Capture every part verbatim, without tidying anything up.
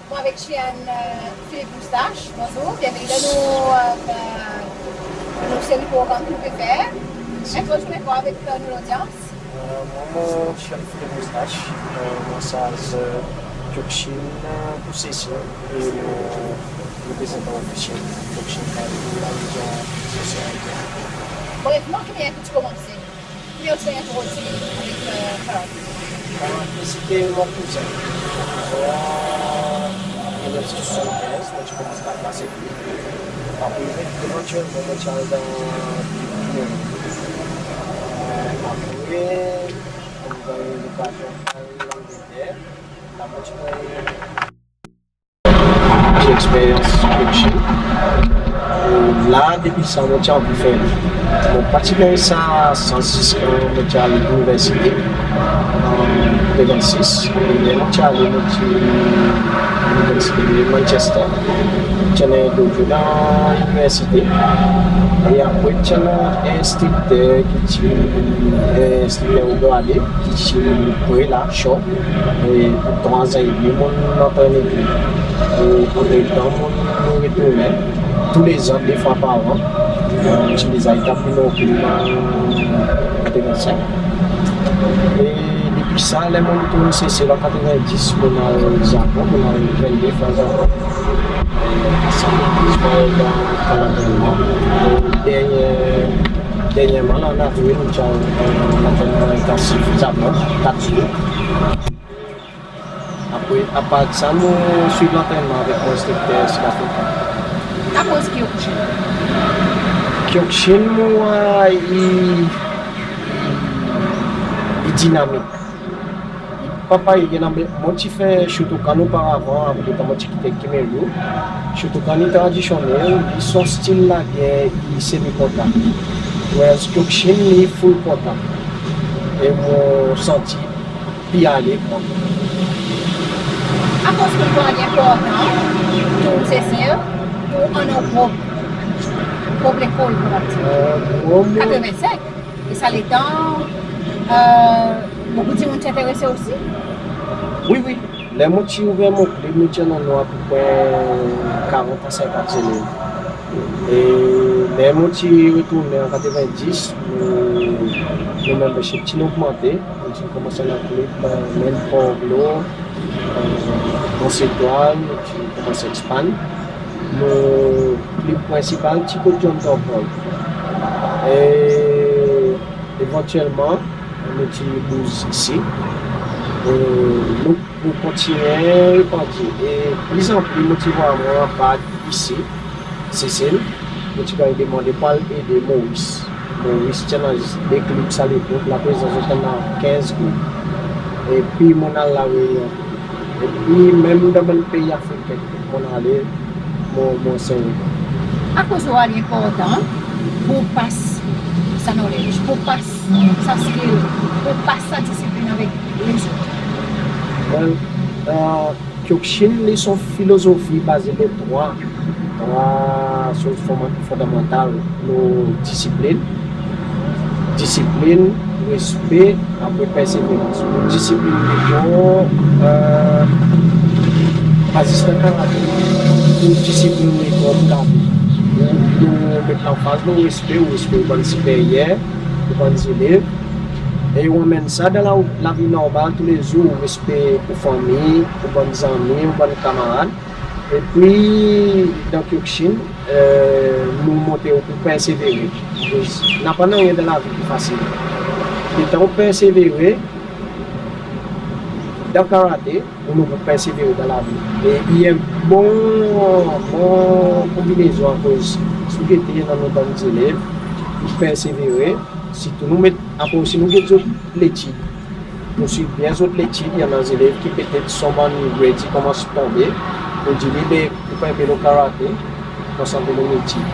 Mon avek Chian, euh, Philippe Moustache, bonzour, byenveni dan nou, euh, nou seri progranm ki nou pe fer. Entrodwir ou avek, euh, nou lodyans. Euh, mwan, mon Chian Philippe Moustache, euh, mon sarz, euh, Kyokushin, euh, pour Sesel, e mon reprezantan ofisiel Kyokushinkai pour larezyon Sesel. Brevman, ki mannyer ki ou ti komanse? Ki mannyer ou ti entrodwir avek, euh, karate? Karate, se ti mon kouzen. Mon kouzen, an mil nef san swasannkenz, mon ti komans par klas ek li. Apre, evantyelman, mon ti al dan, apre, mon ganny lokazyon al Langleter. La, mon ti ganny ti eksperyans Kyokushin. E la, depi sa, mon ti anvi fer li. Mon pa ti ganny sa sans ziska mon ti al liniversite, an trevennsis. E ler mon ti ale, mon ti liniversite Manchester. Ti annan en dojo dan liniversite. E apre, ti annan en enstrikter ki ti, en enstrikter o grade, ki ti pre la, Shaw. E pour trwa an edmi, mon antrenn ek li. E antretan, mon retournen tou lezan, de fwa par an. Mon ti deza etabli mon klib an katreven senk. E depi sa, ler mon retourn Sesel an katreven dis, mon al Japon, mon al venn de fwa Japon. E sa, mon al dan kan lantrenman. E dernyen Dernyerman la, an avril, mon ti al, euh, lantrenman entansif Japon, kat zour. Apre, apartir sa, mon swiv lantrenman avek mon enstrikter sidafriken. Akoz Kyokushin? Kyokushin, mon war, i, i dinamik. Papa, i annan, mon ti fer Shotokan oparavan, apre letan mon ti kit Kyokushin. Shotokan i tradisyonnel, i son stil lager, i semi kontak. Whereas Kyokushin, i full kontak. E mon santi pli alez ek mwan. Akoz ki ou krwar i enportan pour Sesel pour annan prop, prop lekol, pour dir? Euh, pour mwan, katreven senk. E sa letan, euh, bokou dimoun ti enterese osi? Wi, wi. Ler mon ti ouver mon klib, nou ti annan apepre karant a senkant zelev. E ler mon ti retournen an katreven dis, nou, nou membership ti'n ogmante, nou ti'n komans annan klib, euh, menm Port Glaud, euh, Anse Etoile, nou ti'n komans ekspann. Nou klib prensipal ti kot John Topol. E evantyelman, nou ti bouz isi. E nou, nou kontinyen repandi. E plizanpli, nou ti war mwan anpar isi, Sesel, nou ti ganny demande pour al ede Moris. Moris ti annan de klib sa lepok, la prezan zot annan kenz klib. Epi mon'n al La Réunion. Epi menm dan bann pei afriken, mon'n ale, Bon, bon, se vre. Akoz ou war li enportan pour pas sa knowledge, pour pas sa skill, pour pas sa disiplin avek lezot? Well, euh, Kyokushin, li son filozofi baze lo trwa, trwa soz fondamantal, lo disiplin, disiplin, respe, apre perseverans. Disiplin, li bon, euh, pa zis dan karate, disiplin li bon pour lavi. Ou, ou met lanfaz lo respe, ou respe ou bann siperyer, ou bann zelev. E ou anmenn sa dan la, lavi normal toulezour, ou respe ou fanmir, ou bann zanmi, ou bann kamarad. Epi dan Kyokushin, euh, nou montre ou pour persevere. Akoz napa nanryen dan lavi ki fasil. Letan ou persevere dan karate, ou nou pour persevere dan lavi. E i en bon, bon konbinezon, akoz si ou gete i annan nou bann zelev ki persevere, sirtou nou met, apre si nou get zot letid, nou swiv byen zot letid, i annan zelev ki petet son bann grade i konmans tonbe, nou dir li, be, ou pa pe lo karate, konsantre lo letid.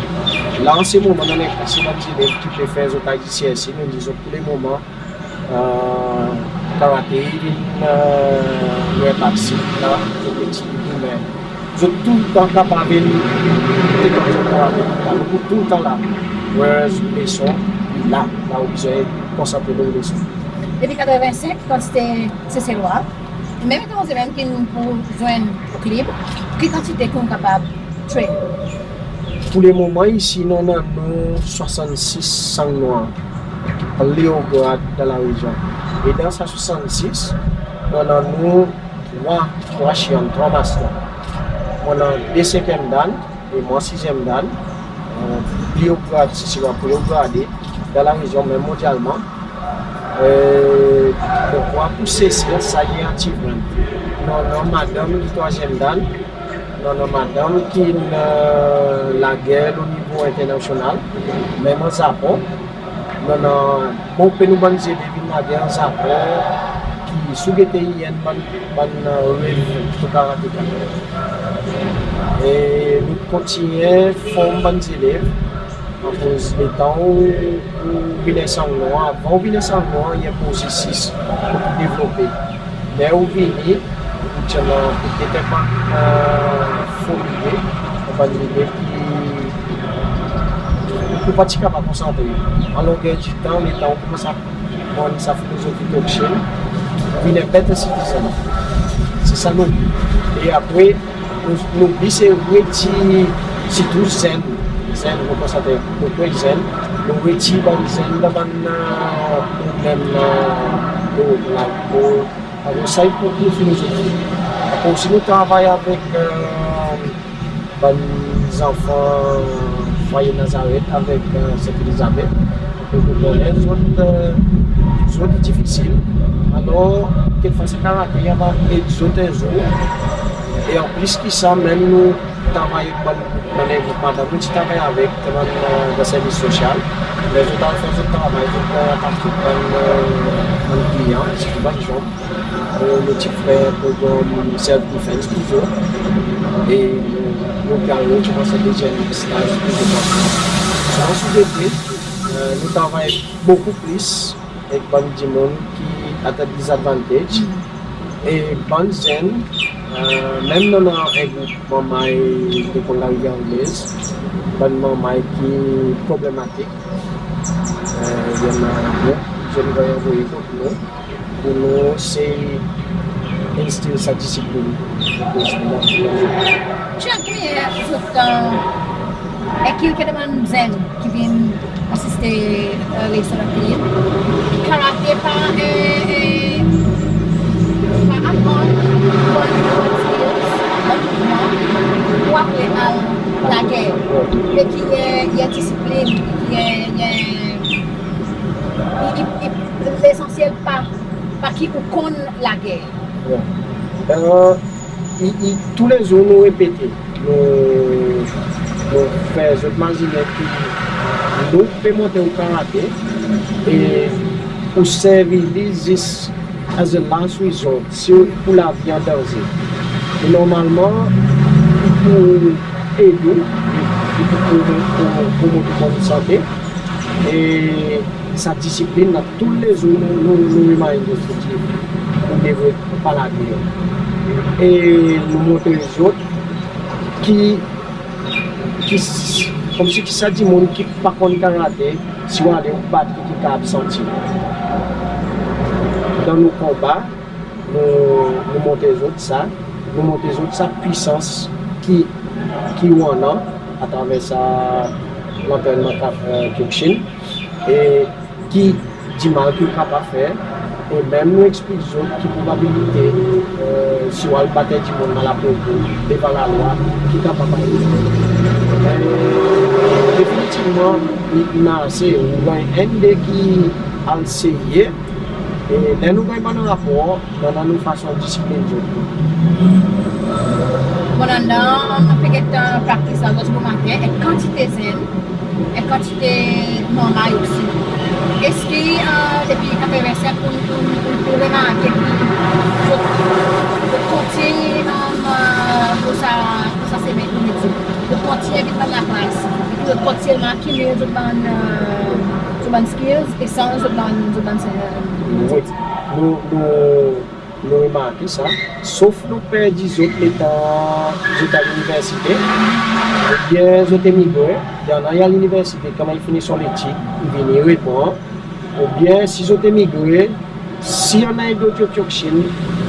La, an se moman, nou annan en kantite bann zelev ki pe fer zot I G C S E, nou dir zot pour le moman, euh, karate i vin, euh, lo en parti la, zot letid, me zot toultan kapab vin, zot toultan la. Whereas leson, la, la ou bezwen konsantre lo leson. Depi katreven senk, kan ti te Seselwa, menm etranze menm ki'n pou zwenn o klib, ki kantite ki ou kapab train? Pour le moman isi, nou annan nou swasannsis Sang Nwa, pli o grad dan larezyon. E dan sa swasannsis, nou annan nou trwa, trwa Shihan, trwa master. Nou annan de senkyenm dan, e mwan sizyenm dan, euh, pli o grad, si se pli o grade dan larezyon, menm mondyalman. Euh, mon krwar pour Sesel, sa i en achievement. Nou annan madanm ki trwazyenm dan, nou annan madanm ki'n, euh, lager lo nivo enternasyonal, menm an Zapon. Nou annan, bon, pe nou bann zelev vin lager an Zapon, ki si ou gete i enn bann, bann, euh, rev pour karateka. E nou kontinyen form bann zelev, akoz letan ou, ou vin en Sang Nwa, avan ou vin en Sang Nwa, i en prosesis pour ou devlope. Ler ou vini, ou ti annan petet en bann, euh, fo lide, en bann lide ki ou pa ti kapab konsantre. An longer ditan, letan ou konmans a konprann sa filozofi Kyokushin, ou vin en better citizen. Se sa nou bi. E apre, nou, nou bi se retir, sirtou zenn, zenn, nou konsantre bokou zenn, nou retir bann zenn dan bann, euh, problenm, euh, drog, lalkol, alor sa i pou nou filozofi. Apre osi nou travay avek, euh, bann zanfan Fwaye Nazaret avek, euh, Sent Elizabet. Donk, nou konnen zot, euh, zot i difisil. Alor, kekfwa sa karate i ava ed zot en zour. E an plis ki sa, menm nou travay ek bann, bann en group madanm, nou ti travay avek bann, euh, dan servis sosyal. Ler zot al fer zot travay, zot, euh, atak bann, euh, bann kliyan, sirtou bann zonm. Euh, nou ti fer progranm self defense pour zot. E nou, nou pe al rekonmans en dezyenm staz pour zot ankor. Selman si ou gete, euh, nou travay bokou plis ek bann dimoun ki at a disadvantage. E bann zenn, euh, menm nou annan en group manmay Lekol Larivyer Anglez, bann manmay ki problematik, euh, i annan bokou zenn ki anvoye kot nou, pour nou esey enstil sa disiplin. Ki mannyer zot, euh, enkilke dan bann zenn ki vin asiste, euh, leson la ki karate pa, euh, euh, pa aprann bann skills, bann mouvman pour apre al lager. E ki, euh, i en disiplin, ki, euh, i, i, i, lesansyel pa, pa ki ou konn lager. Bon. Euh, i, i, toulezour nou repete, nou, nou fer zot mazinen ki nou pe montre ou karate e ou servi li zis as a last resort, si ou lavi an danze. E normalman, i pou ed ou, e pou, pou, pou, pou montre ou bonn sante. E sa disiplin la, toulezour nou, nou, nou remind zot ki ou devret pa lage. E nou montre zot ki, ki s-, konmsi ki sa dimoun ki pa konn karate, si ou ale ou bat li, ki kapab santi. Dan nou konba, nou, nou montre zot sa, nou montre zot sa pwisans ki, ki ou annan atraver sa lantrennman ka-, e, Kyokushin, e ki dimal ki ou kapab fer, e menm nou eksplik zot ki probabilite, e, si ou al bat en dimoun dan lakour devan lalwa, ki kapab arive. E definitivman, i, i marse, ou ganny enn de ki al seye, e ler nou ganny bann rapor, nou annan nou fason disiplin zot. Mon annan, pe get, e, praktis la ozordi bomaten, en kantite zenn, en kantite manmay osi. Eski, e, depi katreven senk, ou, ou, ou, ou remarke ki zot, zot kontinyen, e, e, pou sa, pou sa semenn, pou nou dir, zot kontinyen vin dan laklas, e pou zot kontinyen akimil zot bann, e, zot bann skills, e san zot bann, zot bann, e, wi. Nou, nou, nou remarke sa, sof nou perdi zot letan zot al liniversite, oubyen zot emigre, i annan i al liniversite, kanmenm i fini son letid, i vini, i repran, oubyen si zot emigre, si i annan en dojo Kyokushin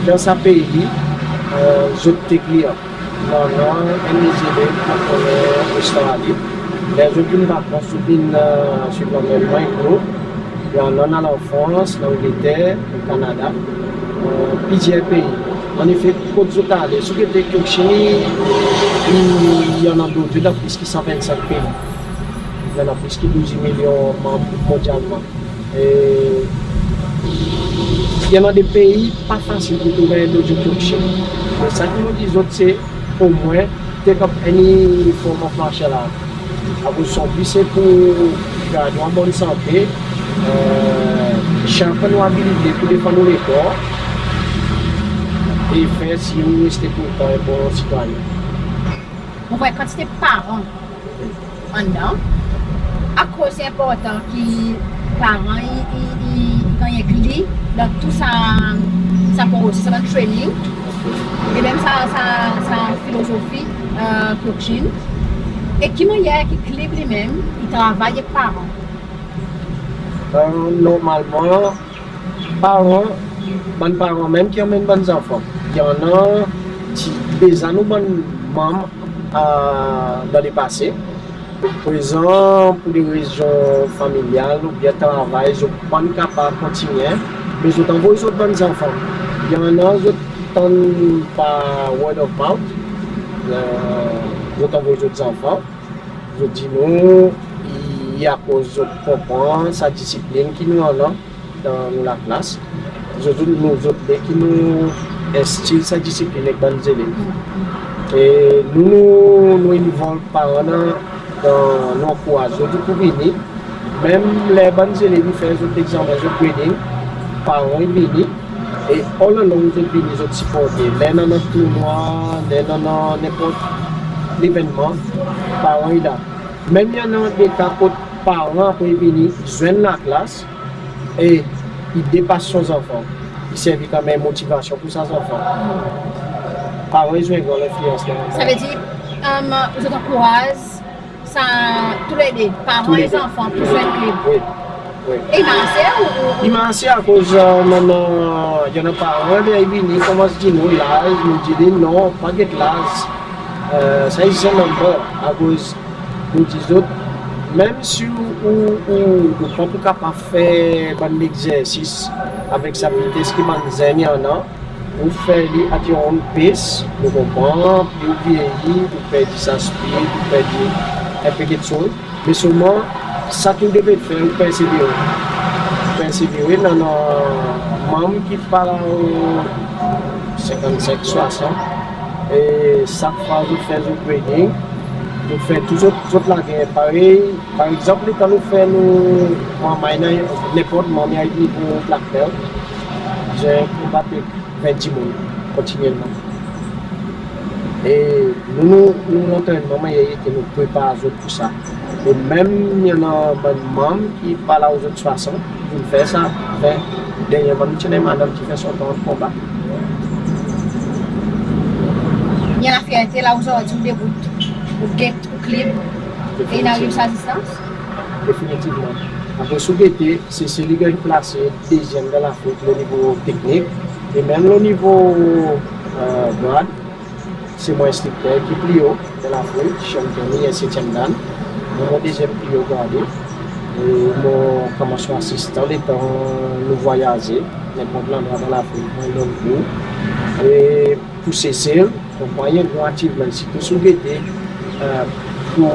dan sa pei, e, zot tek li an. Nou annan enn de zelev ki konnen Ostrali. Ler zot vin vakans, zot vin, e, swiv lantrenman ek nou. I annan al an Frans, Langleter, Kanada, e, plizyer pei. Annefe, kot zot ale, si ou gete Kyokushin, i, i annan dojo dan plis ki san vennsenk pei. I annan plis ki douz milyon manm mondyalman. E i annan de pei pa fasil pou trouv en dojo Kyokushin. Me sa ki mon dir zot se omwen take up any form of martial art. Akoz son bi se pou gard ou an bonn sante, e, sharpen ou abilite pou defann ou lekor, e fer sir ou reste toultan en bon sitwayen. Mon vwar kantite paran anndan. Akoz i enportan ki paran i, i, i, i ganny enkli dan tou sa, sa prosesis, sa bann training, e menm sa, sa, sa filozofi, e, Kyokushin. E ki mannyer ki klib li menm i travay ek paran? E, normalman, paran, bann paran menm ki anmenn bann zanfan. I annan, ti, deza nou bann manm, a, dan lepase. Prezan, pou de rezon familyal oubyen travay, zot pa'n kapab kontinyen, me zot anvoy zot bann zanfan. I annan zot tann par word of mouth, e, zot anvoy zot zanfan, zot dir nou, i, i akoz zot konpran sa disiplin ki nou annan dan nou laklas. Zot, zot, nou, zot le ki nou enstil sa disiplin ek bann zelev. E nou, nou, nou involve paran dan, dan, nou ankouraz zot pou vini. Menm ler bann zelev i fer zot legzanmen, zot grading, paran i vini. E all along zot vini, zot siporte. Ler i annan tournwa, ler i annan nenport levennman, paran i la. Menm i annan de ka kot paran apre i vini, i zwenn laklas, e i depas son zanfan. I servi konman en motivasyon pou sa zanfan. Paran i zwe en gran lenfliyans dan. Savedir, e, zot ankouraz sa toulede, paran e zanfan, pou zwenn klib. Wi, wi. E i marse ou, ou, ou? I marse akoz, e, nou annan, i annan paran, be i vini, konmans dir nou laz, nou dir li non, pa get laz. E, sa i zis en number, akoz nou dir zot, menm si ou, ou, ou, ou pa pou kapab fer bann legzersis avek sa vites ki bann zenn i annan, ou fer li at your own pace, nou konpran, pli ou vyeyi, ou perdi sa speed, ou perdi en pe keksoz. Me selman, sa ki ou devret fer, ou persevere. Persevere, nou annan manm ki pa la, e, senkannsenk, swasant, e sak fwa zot fer zot grading, zot fer tou zot, zot lager parey. Par egzanp, letan nou fer nou manm, nenport manm i ariv nivo black belt, zot konbat ek ven dimoun kontinyelman. E nou, nou, nou lantrennman mannyer i ete nou prepar zot pour sa. E menm i annan bann manm ki pa la ou zot swasant, ki vin fer sa, ven, dernyen bann ti annan madanm ki fer son tan konba. I annan fyerte la ozordi ou debout, ou get ou klib, e in ariv sa distans? Definitivman. Apre si ou gete, Sesel i ganny plase dezyenm dan Lafrik lo nivo teknik, e menm lo nivo, e, grad, se mon enstrikter ki pli o dan Lafrik, Sean Tony, en setyenm dan. Mwan mon dezyenm pli o grade. E mon konman son asistan letan nou vwayaze, nenport landrwa dan Lafrik, mwan i donn kour. E pour Sesel, pour mwan i en gran achievement, sirtou si ou gete, e, pour,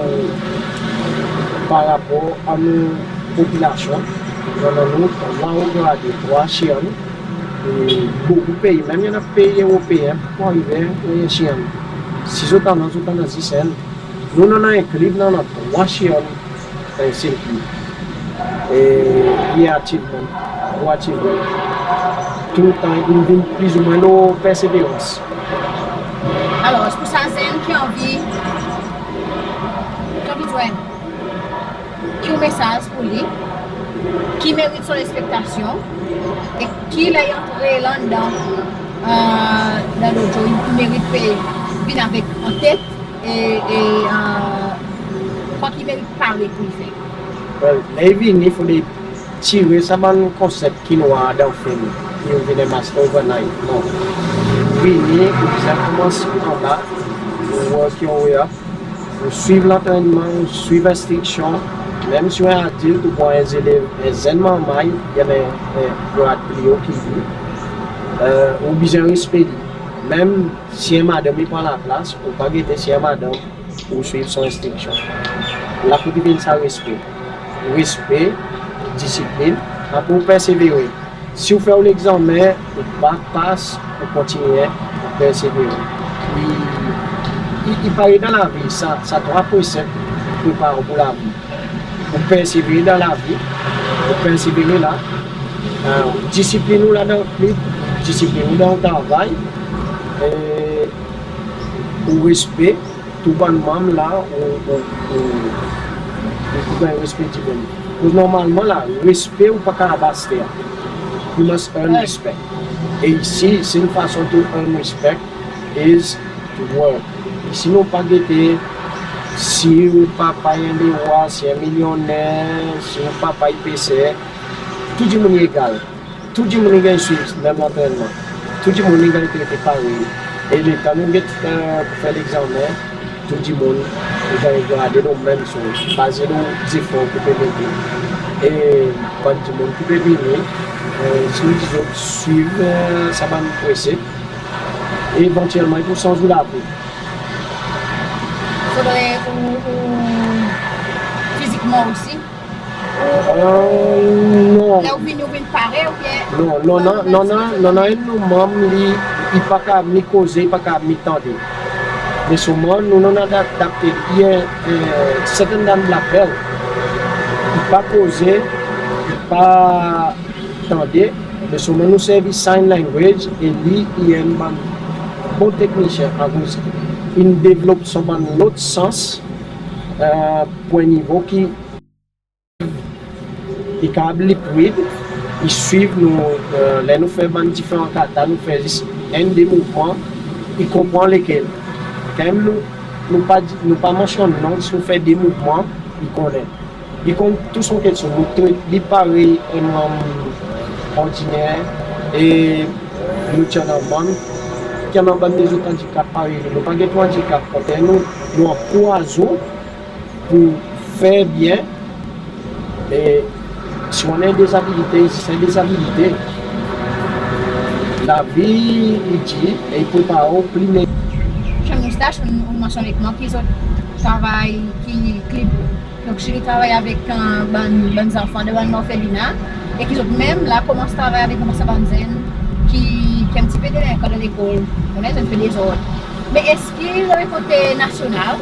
par rapor a nou popilasyon, nou annan nou trwa o grade, trwa Sean, e bokou pei, menm i annan pei Eropeen, pour arive, e, Sean. Si zot annan, zot annan zis enn. Nou, nou annan en klib, nou annan trwa Sean, e, sirkwi. E i achievement, gro achievement. Toultan, i vin plizoumwen lo perseverans. Alor, pour sa zenn ki anvi, ki anvi zwenn, ki ou mesaz pour li, ki merit son respektasyon, e ki ler i antre la anndan, e, dan dojo, i merit pe vin avek an tet, e, e, e, kwa ki i merit pare pour li fer? Well, ler i vini, fodre tire sa bann konsep ki nou war dan film, ki ou vin en master overnight. Non. Vini, ou bezwen konmans anba, ou work your way up, ou swiv lantrennman, ou swiv enstriksyon. Menm si ou en adilt, ou war en zelev, en zenn manmay, i annan en, en grad pli o ki li, e, ou bezwen respe li. Menm si en madanm i pran laplas, ou pa gete si en madanm, ou swiv son enstriksyon. La pour vin sa respe. Respe, disiplin, apre ou persevere. Si ou fer ou legzanmen, ou pa pas, ou kontinyen, ou persevere. I, i, i parey dan lavi, sa, sa trwa presep prepar ou pour lavi. Ou persevere dan lavi, ou persevere la, e, disiplin ou la dan, disiplin ou dan ou travay, e ou respe, tou bann manm la, ou, ou, ou, ou ganny respe dimoun. Akoz normalman la, respe ou pa kapab aste. You must earn respect. E isi, sel fason to earn respect is to work. Isi nou pa gete si ou papa i en lerwa, si en milyonner, si ou papa i peser, tou dimoun i egal. Tou dimoun i ganny swiv menm lantrennman. Tou dimoun i ganny trete parey. E letan nou get, e, pour fer legzanmen, tou dimoun i ganny grade lo menm soz, baze lo zefor ki pe mete. E bann dimoun ki pe vini, e, si nou dir zot swiv, e, sa bann presep, evantyelman i pou sanz ou lavi. Fodre ou, ou fizikman osi? E, non. Ler ou vini, ou vin pare oubyen? Non, non, non, non, non, non, non, en nou manm li, i pa kapab ni koze, i pa kapab ni tande. Me selman nou, nou adapte, i en, e, second dan black belt. I pa koze, i pa tande, me selman nou servi sign language, e li i en bann bon teknisyen, akoz in devlop son bann lot sans, e, pour en nivo ki i kapab lip read, i swiv nou, e, ler nou fer bann diferan kata, nou fer zis enn de mouvman, i konpran lekel. Kan nou, nou pa di, nou pa mansyonn non, si nou fer de mouvman, i konnen. I konn tou son keksoz, nou tret li parey en manm ordiner, e nou ti annan bann ki annan bann lezot andikap parey nou. Nou pa get ou andikap, kontrerman nou, nou ankouraz ou pour fer byen. E si ou annan en dezabilite, se en dezabilite. Lavi i dir, e i prepar ou pli me. Sean Moustache, ou, ou mansyonn avek mwan ki zot travay, ki klib, donk Julie travay avek, e, bann, bann zanfan de bann orfelina, e ki zot menm la konmans travay avek sa bann zenn ki, ki en pti pe delenkan dan lekol, ou konnen, zot pe dezord. Me eski lo kote nasyonal,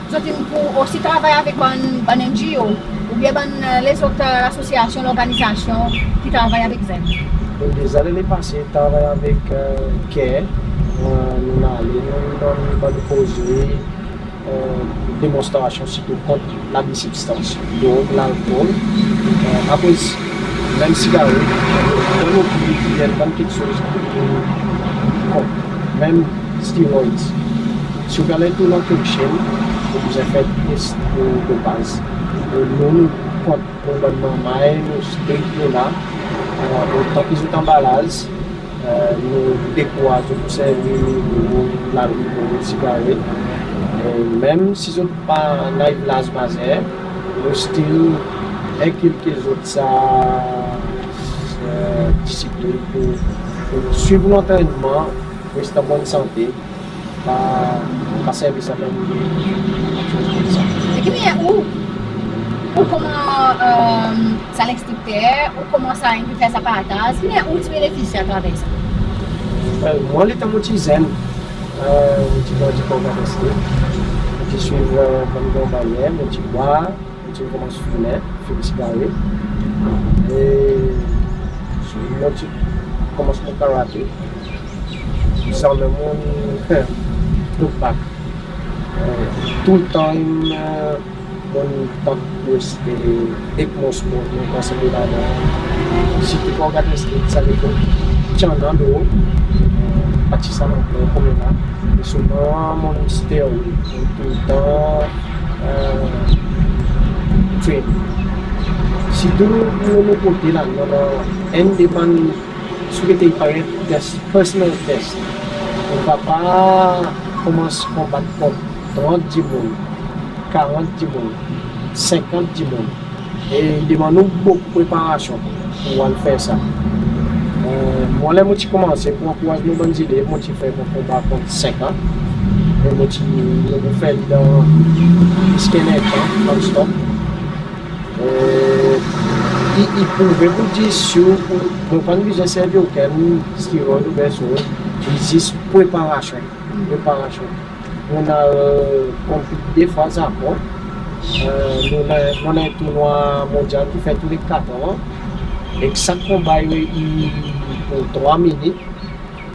zot in pou osi travay avek bann, bann N G O, oubyen bann, e, lezot, e, lasosyasyon, lorganizasyon ki travay avek zenn? Nou deza, lannen pase, travay avek, e, CARE, Nou ale, nou donn bann koze, demonstrasyon sirtou kont labi sibstans, drog, lalkol. Akoz menm sigaret, dan nou pei i en bann keksoz ki kont, menm steroids. Si ou pe al tourn an keksoz, ou bezwen fer tes pou dopaz. Nou, nou kont, nou bann manmay, nou strik lo la, otan ki zot anbalaz, nou dekouraz zot pou servi drog, lalkol, sigaret. Menm si zot pa ariv laz mazer, nou still enkilke zot sa disiplin pou, pou swiv lantrennman, res an bonn sante, pa, pa servi sa bann keksoz koumsa. E ki mannyer ou, ou konman sa lekstrikter, ou konman sa enn ki fer sa partaz, ki mannyer ou ti benefisye atraver sa? Wel, mwan letan mon ti zenn, mon ti grandi Port Garden Street, mon ti swiv bann gran mannyer, mon ti bwar, mon ti konmans fimen, fimen sigaret. E mon ti konmans mon karate. Zanmen mon look back. Toultan mon'n tann reste ek mon spor, mon konsantre ladan. Sirtou kan ou gard reste sa letan ti annan dlo, pa ti sa non pli konman la. Me selman mon stay away, mon toultan train. Sirtou nou, nou kote la, nou annan enn de bann, si ou gete i paret test, personal test. Ou pa, pa konmans konbat kont trant dimoun, karant dimoun, senkant dimoun. E i demann ou bokou preparasyon pou al fer sa. Mwan, ler mon ti konmanse, pou ankouraz mon bann zelev, mon ti fer mon konba kont senk an. E mon ti, mon ti fer li dan plis ki en erdtan, non-stop. E i, i prouve pour dir si ou, mon pa'n bezwen servi okenn steroid oubyen sa, i zis preparasyon, preparasyon. Mon'n al konpit de fwa Zapon. Mon'n al, mon'n al tournwa mondyal ki fer tou le kat an. Ek sak konba i, i pour trwa minit.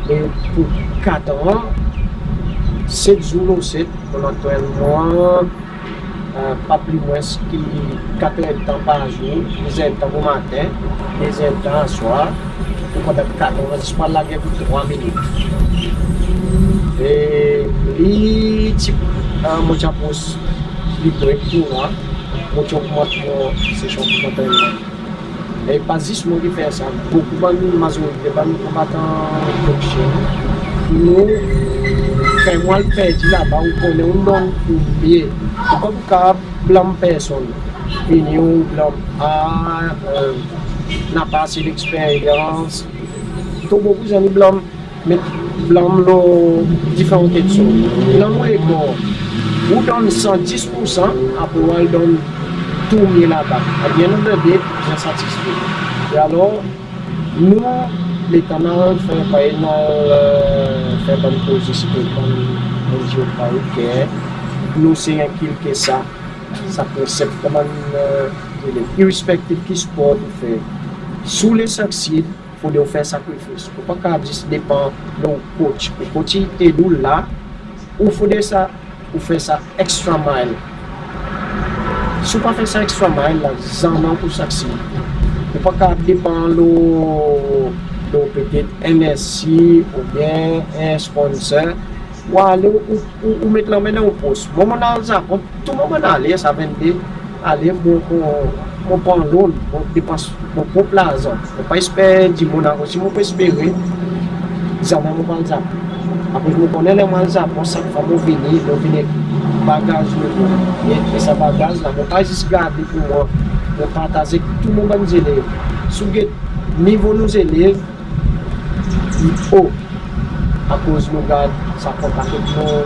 Me pour kat an, set zour lo set, mon'n antrenn mwan, pa pli mwens ki kat erdtan par zour, de zerdtan bomaten, de zerdtan aswar, pour pandan kat an, zis pour al lager pour trwa minit. E li ti, mon ti apros li pre pour mwan, mon ti ogmant mon sesyon antrennman. E pa zis mwan ki fer sa, bokou bann, mazorite bann konbatan boksing, nou, kan ou al perdi laba, ou konnen ou donn ou mye. Ou pa pou kapab blanm personn. Vini ou blanm, a, napa ase leksperyans. Tro bokou zanmi blanm, met blanm lo diferan keksoz. Blanm ou e bon, ou donn san dis pour san, apre ou al donn tou mye laba. At the end of the day, ou bezwen satisfe. E alor, nou, letan nou al fer, parey nou al fer bann proze, se bann, bann NGO parey Care, nou se enkilke sa, sa prensip konman, irrespective ki spor ou fer. Si ou le succeed, fodre ou fer sakrifis. Ou pa kapab zis depan lo ou coach. Ou coach i ed ou la, ou fodre sa, ou fer sa extra mile. Si ou pa fer sa extra mile la, zanmen ou pou succeed. Ou pa kapab depan lo, lo petet en envesti oubyen en sponsor. Ou ale, ou, ou, ou met lanmen dan ou pos. Mwan, mon'n al Zapon, tou moman ale, sa vennde, ale, mon, mon, mon pran loan, mon depans mon prop larzan. Mon pa esper dimoun, akoz si mon pe espere, zanmen mon pou al Zapon. Akoz mon konnen ler mon al Zapon, sak fwa mon vini, mon vin ek bagaz nouvo. E, e sa bagaz la, mon pa zis gard li pour mwan, mon partaz ek tou mon bann zelev. Si ou get nivo nou zelev, i o. Akoz nou gard sa kontak ek nou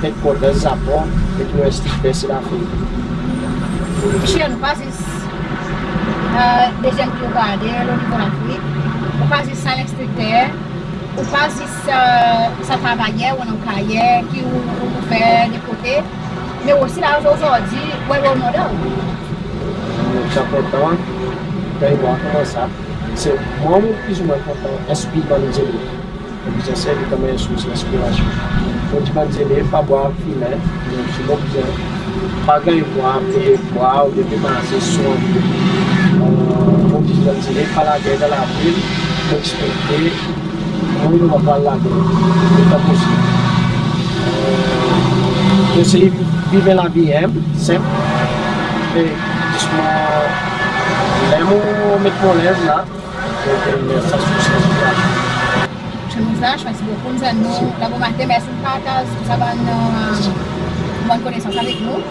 headquarters Zapon, ek nou enstrikter Sed Afrik. Sir, ou pa zis, e, de zenn ki ou gard lo nivo Lafrik, ou pa zis sa lenstrikter, ou pa zis, e, sa travayer ou annan karyer ki ou, ou, ou fer de kote, me osi la ozordi ou en role model. Mon ti a kontan, kan ou war konman sa, se mwan, mon plizoumwen kontan enspir bann zelev. Mon bezwen servi konman en sours lenspirasyon. Mon dir bann zelev pa bwar fimen, mon dir mon bezwen pa ganny bwar, pe bwar oubyen pe manze swan. Mon dir bann zelev pa lager dan lavil, mon eksplikte mwan mon pa al lager letan posib. Mon esey viv en lavi enb, senp, e zis mon, ler mon met mon lenz la, Chemouzash, mersi bokou. Zwenn nou la bomaten, mersi pour partaz tou sa bann, bann konesans avek nou.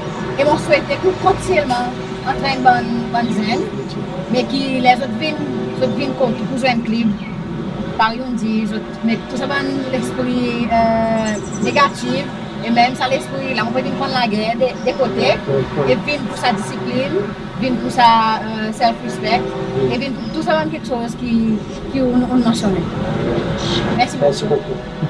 E mon swete ki ou kontinyelman antrenn bann, bann zenn, me ki ler zot vin, zot vin kot ou pour zwenn klib, parey ou dir, zot met tou sa bann lespri, e, negatif, e menm sa lespri la, mon pe dir, pran lager de, de kote, e vin pour sa disiplin, vin pour sa, e, self-respect, e vin pour tou sa bann keksoz ki, ki ou, ou mansyonnen. Mersi bokou. Mersi bokou.